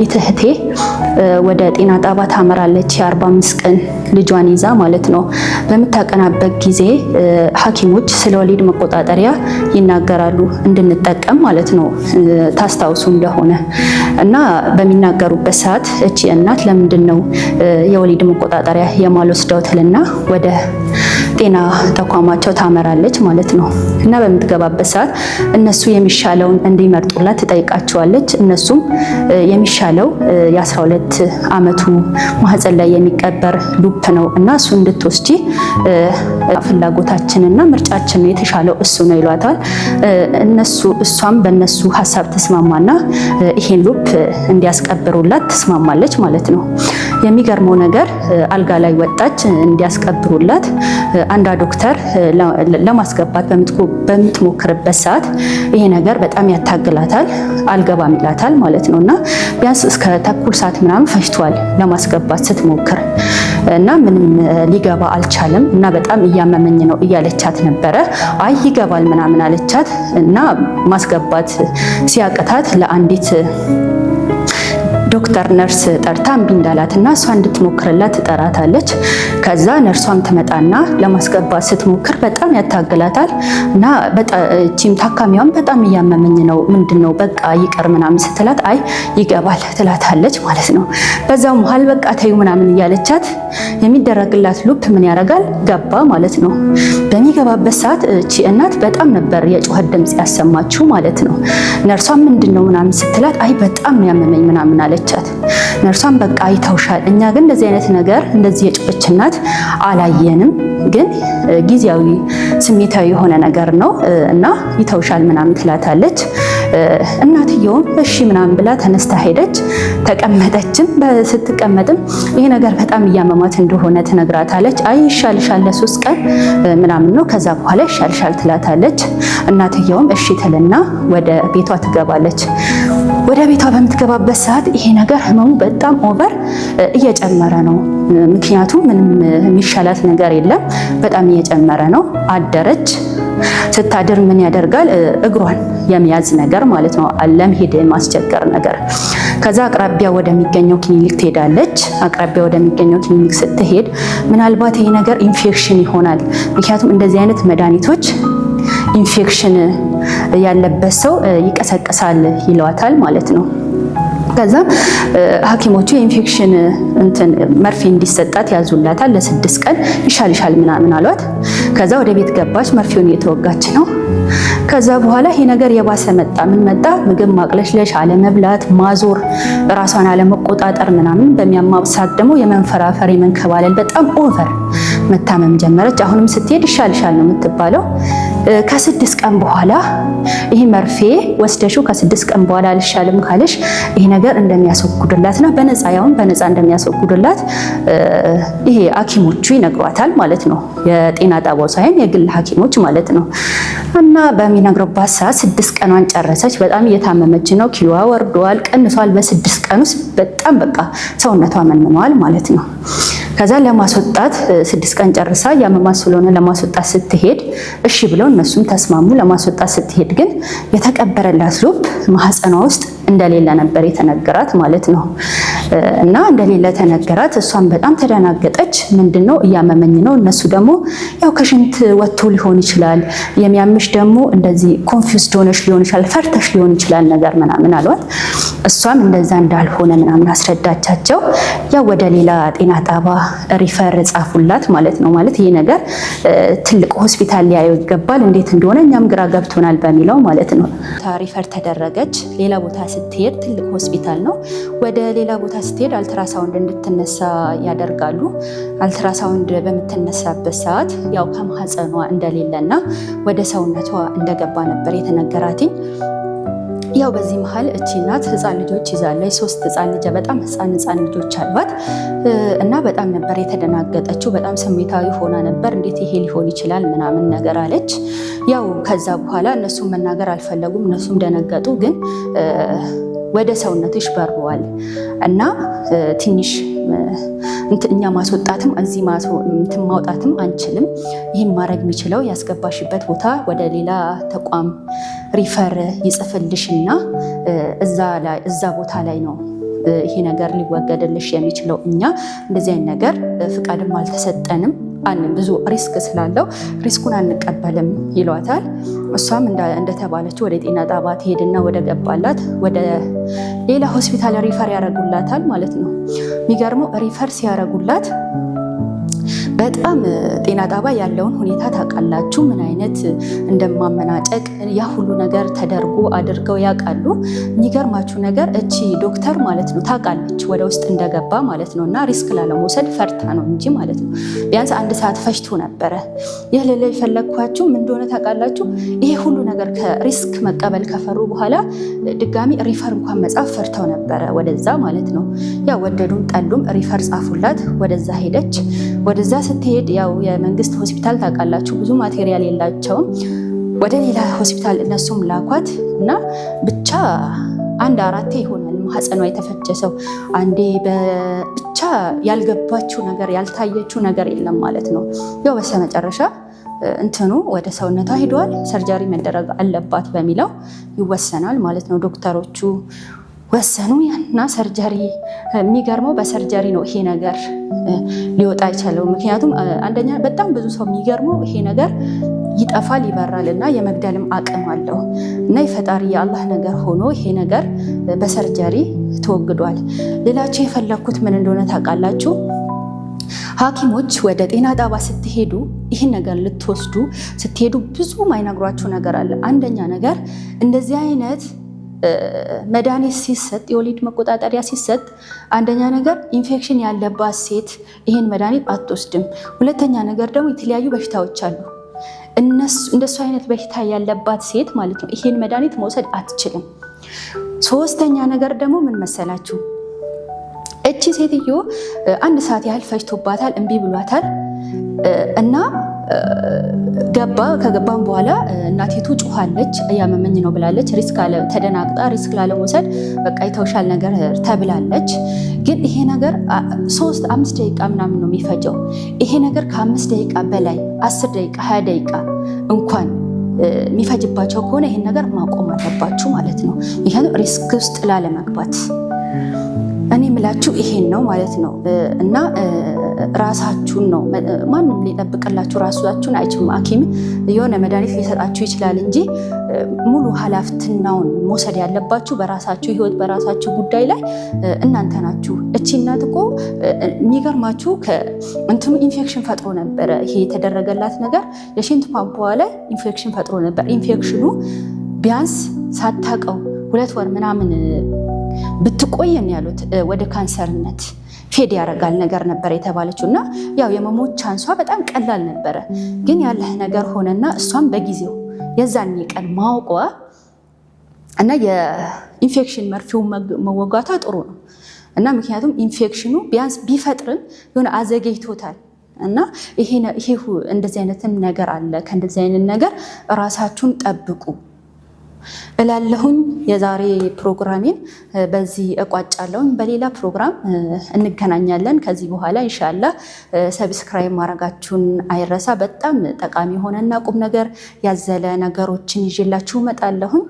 እህቴ ወደ ጤና ጣቢያ ታመራለች። የ45 ቀን ልጇን ይዛ ማለት ነው። በምታቀናበት ጊዜ ሐኪሞች ስለ ወሊድ መቆጣጠሪያ ይናገራሉ እንድንጠቀም ማለት ነው። ታስታውሱ እንደሆነ እና በሚናገሩበት ሰዓት እቺ እናት ለምንድን ነው የወሊድ መቆጣጠሪያ የማልወስደው ትልና ወደ ጤና ተቋማቸው ታመራለች ማለት ነው። እና በምትገባበት ሰዓት እነሱ የሚሻለውን እንዲመርጡላት ትጠይቃቸዋለች። እነሱም የሚሻለው የ12 ዓመቱ ማህፀን ላይ የሚቀበር loop ነው እና እሱ እንድትወስጂ ፍላጎታችንና ምርጫችን ነው፣ የተሻለው እሱ ነው ይሏታል። እነሱ እሷም በእነሱ ሀሳብ ተስማማና ይሄን loop እንዲያስቀብሩላት ትስማማለች ማለት ነው። የሚገርመው ነገር አልጋ ላይ ወጣች እንዲያስቀብሩላት። አንዷ ዶክተር ለማስገባት በምትሞክርበት ሰዓት ይሄ ነገር በጣም ያታግላታል፣ አልገባም ይላታል ማለት ነው። እና ቢያንስ እስከ ተኩል ሰዓት ምናምን ፈጅቷል ለማስገባት ስትሞክር እና ምንም ሊገባ አልቻለም። እና በጣም እያመመኝ ነው እያለቻት ነበረ። አይ ይገባል ምናምን አለቻት እና ማስገባት ሲያቅታት ለአንዲት ዶክተር ነርስ ጠርታ እምቢ እንዳላት እና እሷ እንድትሞክርላት ትጠራታለች። ከዛ ነርሷም ትመጣና ለማስገባት ስትሞክር በጣም ያታግላታል እና እቺም ታካሚዋም በጣም እያመመኝ ነው፣ ምንድን ነው፣ በቃ ይቅር ምናምን ስትላት አይ ይገባል ትላታለች ማለት ነው። በዛው መሀል በቃ ተዩ ምናምን እያለቻት የሚደረግላት loop ምን ያደርጋል፣ ገባ ማለት ነው። በሚገባበት ሰዓት እቺ እናት በጣም ነበር የጩኸት ድምፅ ያሰማችው ማለት ነው። ነርሷም ምንድን ነው ምናምን ስትላት አይ በጣም ያመመኝ ምናምን አለቻት። ነርሷም በቃ ይተውሻል፣ እኛ ግን እንደዚህ አይነት ነገር እንደዚህ የጮኸች እናት አላየንም፣ ግን ጊዜያዊ ስሜታዊ የሆነ ነገር ነው እና ይተውሻል ምናምን ትላታለች። እናትየውም እሺ ምናምን ብላ ተነስታ ሄደች። ተቀመጠችም። ስትቀመጥም ይሄ ነገር በጣም እያመማት እንደሆነ ትነግራታለች። አይ ይሻልሻል ለ3 ቀን ምናምን ነው፣ ከዛ በኋላ ይሻልሻል ትላታለች። እናትየውም እሺ ትልና ወደ ቤቷ ትገባለች። ወደ ቤቷ በምትገባበት ሰዓት ይሄ ነገር ህመሙ በጣም over እየጨመረ ነው። ምክንያቱም ምንም የሚሻላት ነገር የለም። በጣም እየጨመረ ነው። አደረች። ስታድር ምን ያደርጋል? እግሯን የመያዝ ነገር ማለት ነው፣ ለመሄድ የማስቸገር ነገር። ከዛ አቅራቢያ ወደሚገኘው ክሊኒክ ትሄዳለች። አቅራቢያ ወደሚገኘው ክሊኒክ ስትሄድ ምናልባት ይሄ ነገር ኢንፌክሽን ይሆናል፣ ምክንያቱም እንደዚህ አይነት መድኃኒቶች ኢንፌክሽን ያለበት ሰው ይቀሰቅሳል ይለዋታል ማለት ነው። ከዛ ሐኪሞቹ የኢንፌክሽን እንትን መርፌ እንዲሰጣት ያዙላታል። ለ6 ቀን ይሻልሻል ምናምን አሏት። ከዛ ወደ ቤት ገባች። መርፌውን እየተወጋች ነው። ከዛ በኋላ ይሄ ነገር የባሰ መጣ። ምን መጣ? ምግብ ማቅለሽለሽ፣ አለመብላት፣ ማዞር፣ ራሷን አለመቆጣጠር ምናምን። በሚያማት ሰዓት ደግሞ የመንፈራፈር፣ የመንከባለል፣ በጣም over መታመም ጀመረች። አሁንም ስትሄድ ይሻልሻል ነው የምትባለው። ከ6 ቀን በኋላ ይሄ መርፌ ወስደሽው ከ6 ቀን በኋላ አልሻልም ካለሽ ይሄ ነገር እንደሚያስወግዱላትና በነፃ፣ ያውን በነፃ እንደሚያስወግዱላት ይሄ ሐኪሞቹ ይነግሯታል ማለት ነው። የጤና ጣቢያው ሳይሆን የግል ሐኪሞች ማለት ነው። እና በሚነግሩባት ሰዓት 6 ቀኗን ጨረሰች። በጣም እየታመመች ነው። ኪሎዋ ወርዷል፣ ቀንሷል። በ6 ቀን ውስጥ በጣም በቃ ሰውነቷ መንኗል ማለት ነው። ከዛ ለማስወጣት 6 ቀን ጨርሳ ያመማት ስለሆነ ለማስወጣት ስትሄድ እሺ ብለው እነሱም ተስማሙ። ለማስወጣት ስትሄድ ግን የተቀበረላት loop ማህፀኗ ውስጥ እንደሌለ ነበር የተነገራት ማለት ነው። እና እንደሌለ ተነገራት። እሷም በጣም ተደናገጠች። ምንድን ነው፣ እያመመኝ ነው። እነሱ ደግሞ ያው ከሽንት ወጥቶ ሊሆን ይችላል፣ የሚያምሽ ደግሞ እንደዚህ confused ሆነሽ ሊሆን ይችላል፣ ፈርተሽ ሊሆን ይችላል ነገር ምናምን አሏት። እሷም እንደዛ እንዳልሆነ ምናምን አስረዳቻቸው። ያው ወደ ሌላ ጤና ጣባ refer ጻፉላት ማለት ነው። ማለት ይህ ነገር ትልቅ ሆስፒታል ሊያየው ይገባል፣ እንዴት እንደሆነ እኛም ግራ ገብቶናል በሚለው ማለት ነው። Refer ተደረገች። ሌላ ቦታ ስትሄድ ትልቅ ሆስፒታል ነው። ወደ ሌላ ቦታ ስትሄድ አልትራሳውንድ እንድትነሳ ያደርጋሉ። አልትራሳውንድ በምትነሳበት ሰዓት ያው ከማህፀኗ እንደሌለና ወደ ሰውነቷ እንደገባ ነበር የተነገራትኝ። ያው በዚህ መሀል እቺ እናት ህፃን ልጆች ይዛለች። ሶስት ህፃን ልጅ፣ በጣም ህፃን ህፃን ልጆች አሏት እና በጣም ነበር የተደናገጠችው። በጣም ስሜታዊ ሆና ነበር። እንዴት ይሄ ሊሆን ይችላል ምናምን ነገር አለች። ያው ከዛ በኋላ እነሱም መናገር አልፈለጉም። እነሱም ደነገጡ። ግን ወደ ሰውነትሽ በርበዋል እና ትንሽ እኛ ማስወጣትም እዚህ እንትን ማውጣትም አንችልም። ይህን ማድረግ የሚችለው ያስገባሽበት ቦታ ወደ ሌላ ተቋም refer ይጽፍልሽና እዛ ቦታ ላይ ነው ይሄ ነገር ሊወገድልሽ የሚችለው። እኛ እንደዚህ አይነት ነገር ፍቃድም አልተሰጠንም፣ ብዙ risk ስላለው risk ኡን አንቀበልም ይሏታል። እሷም እንደተባለችው ወደ ጤና ጣባ ትሄድና ወደ ገባላት ወደ ሌላ ሆስፒታል refer ያደርጉላታል ማለት ነው። የሚገርመው refer ሲያደርጉላት በጣም ጤና ጣባ ያለውን ሁኔታ ታውቃላችሁ፣ ምን አይነት እንደማመናጨቅ ያ ሁሉ ነገር ተደርጎ አድርገው ያውቃሉ። የሚገርማችሁ ነገር እቺ ዶክተር ማለት ነው ታውቃለች ወደ ውስጥ እንደገባ ማለት ነው። እና risk ላለመውሰድ ፈርታ ነው እንጂ ማለት ነው። ቢያንስ አንድ ሰዓት ፈጅቶ ነበረ። ይህ ልል የፈለግኳችሁ ምን እንደሆነ ታውቃላችሁ? ይሄ ሁሉ ነገር ከ risk መቀበል ከፈሩ በኋላ ድጋሚ refer እንኳን መጻፍ ፈርተው ነበረ ወደዛ ማለት ነው። ያው ወደዱም ጠሉም refer ጻፉላት፣ ወደዛ ሄደች። ወደዛ ስትሄድ ያው የመንግስት ሆስፒታል ታውቃላችሁ ብዙ material የላቸውም። ወደ ሌላ ሆስፒታል እነሱም ላኳት እና ብቻ አንድ አራቴ ይሆናል ማህፀኗ የተፈቸሰው። አንዴ ብቻ ያልገባችው ነገር ያልታየችው ነገር የለም ማለት ነው። ያው በስተመጨረሻ እንትኑ ወደ ሰውነቷ ሂዷል። Surgery መደረግ አለባት በሚለው ይወሰናል ማለት ነው። ዶክተሮቹ ወሰኑ እና surgery፣ የሚገርመው በ surgery ነው ይሄ ነገር ሊወጣ አይቻለው። ምክንያቱም አንደኛ በጣም ብዙ ሰው የሚገርመው ይሄ ነገር ይጠፋል ይበራል እና የመግደልም አቅም አለው እና የፈጣሪ የአላህ ነገር ሆኖ ይሄ ነገር በ surgery ተወግዷል። ሌላቸው የፈለግኩት ምን እንደሆነ ታውቃላችሁ? ሐኪሞች ወደ ጤና ጣባ ስትሄዱ ይህን ነገር ልትወስዱ ስትሄዱ ብዙ ማይነግሯችሁ ነገር አለ። አንደኛ ነገር እንደዚህ አይነት መድኃኒት ሲሰጥ፣ የወሊድ መቆጣጠሪያ ሲሰጥ፣ አንደኛ ነገር ኢንፌክሽን ያለባት ሴት ይህን መድኃኒት አትወስድም። ሁለተኛ ነገር ደግሞ የተለያዩ በሽታዎች አሉ። እንደሱ አይነት በሽታ ያለባት ሴት ማለት ነው ይህን መድኃኒት መውሰድ አትችልም። ሶስተኛ ነገር ደግሞ ምን መሰላችሁ? እቺ ሴትዮ አንድ ሰዓት ያህል ፈጅቶባታል፣ እምቢ ብሏታል እና ገባ። ከገባም በኋላ እናቲቱ ጩኋለች፣ እያመመኝ ነው ብላለች። Risk ተደናግጣ risk ላለመውሰድ በቃ የተውሻል ነገር ተብላለች። ግን ይሄ ነገር 3-5 ደቂቃ ምናምን ነው የሚፈጀው። ይሄ ነገር ከ5 ደቂቃ በላይ 10 ደቂቃ፣ 20 ደቂቃ እንኳን የሚፈጅባቸው ከሆነ ይሄን ነገር ማቆም አለባችሁ ማለት ነው። ይሄን risk ውስጥ ላለመግባት እኔ የምላችሁ ይሄን ነው ማለት ነው። እና ራሳችሁን ነው፣ ማንም ሊጠብቅላችሁ ራሳችሁን አይችልም። ሐኪም የሆነ መድኃኒት ሊሰጣችሁ ይችላል እንጂ ሙሉ ኃላፊነቱን መውሰድ ያለባችሁ በራሳችሁ ህይወት በራሳችሁ ጉዳይ ላይ እናንተ ናችሁ። እቺ እናት እኮ የሚገርማችሁ እንትኑ ኢንፌክሽን ፈጥሮ ነበረ። ይሄ የተደረገላት ነገር የሽንት ቧንቧ ላይ ኢንፌክሽን ፈጥሮ ነበር። ኢንፌክሽኑ ቢያንስ ሳታቀው 2 ወር ምናምን ብትቆየን ያሉት ወደ ካንሰርነት fade ያደርጋል ነገር ነበር የተባለችው እና ያው የመሞት chance ዋ በጣም ቀላል ነበረ። ግን ያለህ ነገር ሆነና እሷም በጊዜው የዛን ቀን ማወቋ እና የኢንፌክሽን መርፌው መወጋቷ ጥሩ ነው እና ምክንያቱም ኢንፌክሽኑ ቢያንስ ቢፈጥርም የሆነ አዘገይቶታል እና ይሄ እንደዚህ አይነትም ነገር አለ። ከእንደዚህ አይነት ነገር እራሳችሁን ጠብቁ እላለሁኝ። የዛሬ ፕሮግራሜን በዚህ እቋጫለሁኝ። በሌላ ፕሮግራም እንገናኛለን። ከዚህ በኋላ ኢንሻአላህ subscribe ማድረጋችሁን አይረሳ። በጣም ጠቃሚ የሆነና ቁም ነገር ያዘለ ነገሮችን ይዤላችሁ እመጣለሁኝ።